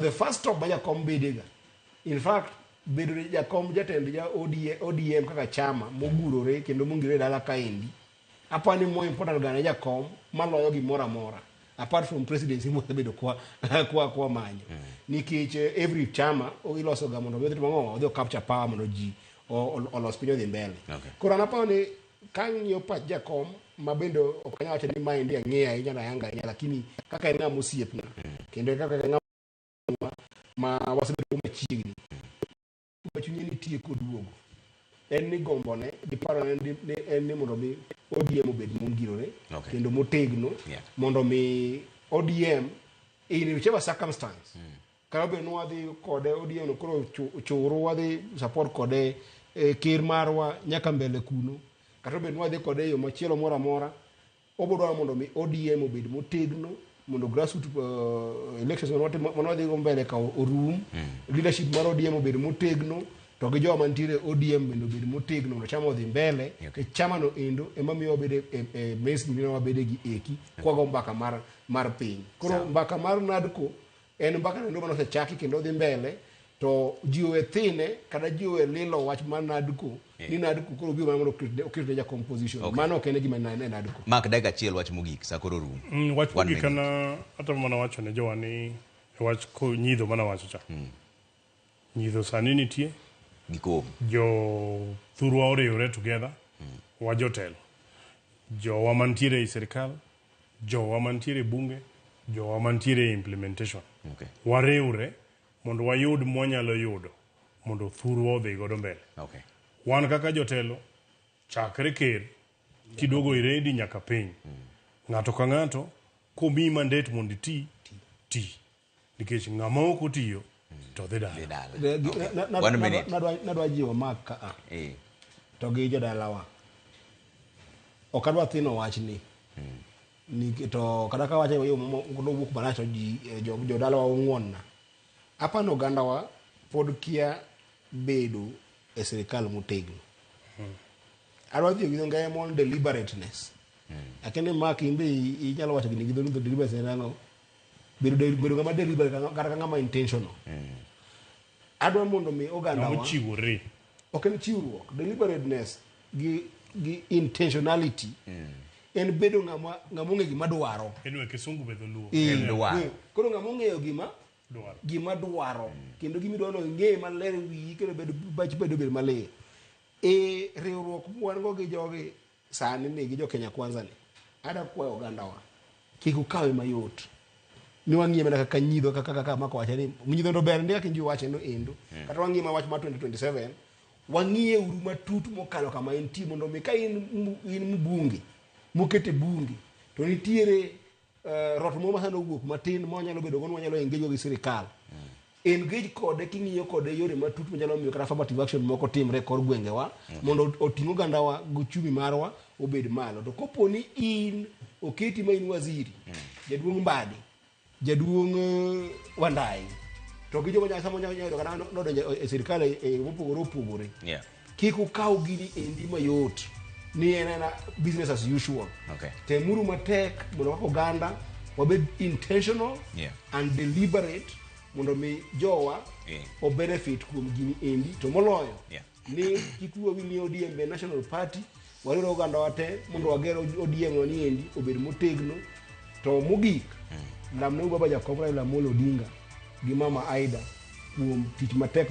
The first stop ma jakom bedega, in fact, bedo jakom jatend ja ODM, ODM kaka chama mogurore kendo mongirore e dala kaendi, apani more important ga ne jakom maloyo gimoro amora apart from presidency mwasebedo kwa manyo, nikech every chama iloso ga mondo mi odhi timo ang'o, odhi o capture power mondo ji olos piny odhi mbele. Koro an aparo ni kang'iyo pach jakom, ma bende ok anyal wacho ni maendi ang'eyo ahinya na yanga ahinya, lakini kaka en ng'ama osiepna kendo kaka en ng'ama ma wasebedo machiegni, ma chunye nitie koduogo, en ni gombone gi parone en ni mondo mi ODM obed mongirore kendo motegno, mondo mi ODM in whichever circumstance, kata obedo ni wadhi kode ODM no koro churu wadhi support kode ker marwa nyaka mbele kuno, kata obedo ni wadhi kode e yo machielo moro amora, obodwaro mondo mi ODM obed motegno mondo grassroots elections mane wadhi go mbele ka orum, leadership mar ODM obed motegno, to gi joma mantiere ODM bende obed motegno mondo chama odhi mbele. E chama no endo ema miyo wabedo e mesni mine wabede gi eki kwago mbaka mar piny. Koro mbaka mar NADCO en mbaka no mane osechaki kendo dhi mbele, to ji owe thine kata ji owe lilo wach mar NADCO ni NADCO koro biro mana mondo oket ne jakom position. Mano ok en e gima ne NADCO. Mak dakika achiel, wach mogik, sa koro rumo. Wach One mogik minute. An atemo mana wacho ne jowa ni e wach ko nyidho mana wacho cha. Nyidho sani nitie. Gikom. Jo thurwa oriwre together. Wa jotelo. Jowa mantiere ei sirikal, jowa mantiere e bunge, jowa mantiere e implementation. Wariwre mondo wayud mwanyalo yudo mondo thurwa odhi godo mbele. Wan kaka jotelo, chakre ker, kiduogo iredi nyaka piny. Ng'ato ka ng'ato komiyi mandate mondo iti, ti. Nikech ng'ama ok otiyo to dhi dala. Dhi dala. One minute. Nadwa jiwo Mark ka a to gi jodalawa, ok adwa thino wachni ni to kata ka wache yo nowuok marach to ji jodalawa ong'won na. Apano ogandawa pod kia bedo e sirikal motegno. Adwa dhiyo gi dho ngere mon deliberateness. Akia ni Mark in be inyalo wacho gini gi dholuo. Deliberateness en ang'o? Bedo ng'ama deliberate kata ka ng'ama intentional. Adwa mondo mi oganda Ng'ama wa ochiwore. Ok en chiwruok. Deliberateness gi intentionality en bedo ng'ama ong'eyo gima dwaro. Anyway, kisungu be dholuo. En dwaro. Koro ng'ama ong'eyo gima Dwaro. Gima dwaro kendo gima idwaro no ing'e maler e wiyi kendo bed bach bedo bed maler e riwruok mwan go gi jogi sani ni gi jo Kenya Kwanza ni. Ada kwayo ogandawa kik ukawe mayot ni wang'iye mana kaka nyidho kaka mako wacho ni nyidho to ber ndi kaka inji wache no endo, kata wang'iye ma wach mar 2027, wang'iye uru matut mokalo kama entie, mondo mi ka in mbunge mokete bunge to nitiere rot moro masani owuok matin ma wanyalo bedo go ni wanyalo engage go gi sirikal, engage kode king'iyo kode yore matut manyalo miyo kata affirmative action moko timre e kor gwengewa mondo oting' ogandawa gi uchumi marwa obed malo. To kopo ni in oketi ma in waziri, jaduong' Mbadi, jaduong' Wandayi, to gi joma nyalo nyalo yudo kata nodonjo e sirikal e yo mopogore opogore, kik ukaw gini endi mayot ni en ena business as usual. Temuru matek mondo kaka oganda wabed intentional and deliberate mondo mi jowa o benefit kuom gini endi. To moloyo ni kik wiwa wil ni ODM be national party. Wariwre oganda wa te mondo wager ODM wa ni endi obed motegno. To mogik, lamne baba jakom Raila Amolo Odinga gi mama Aida kuom tich matek.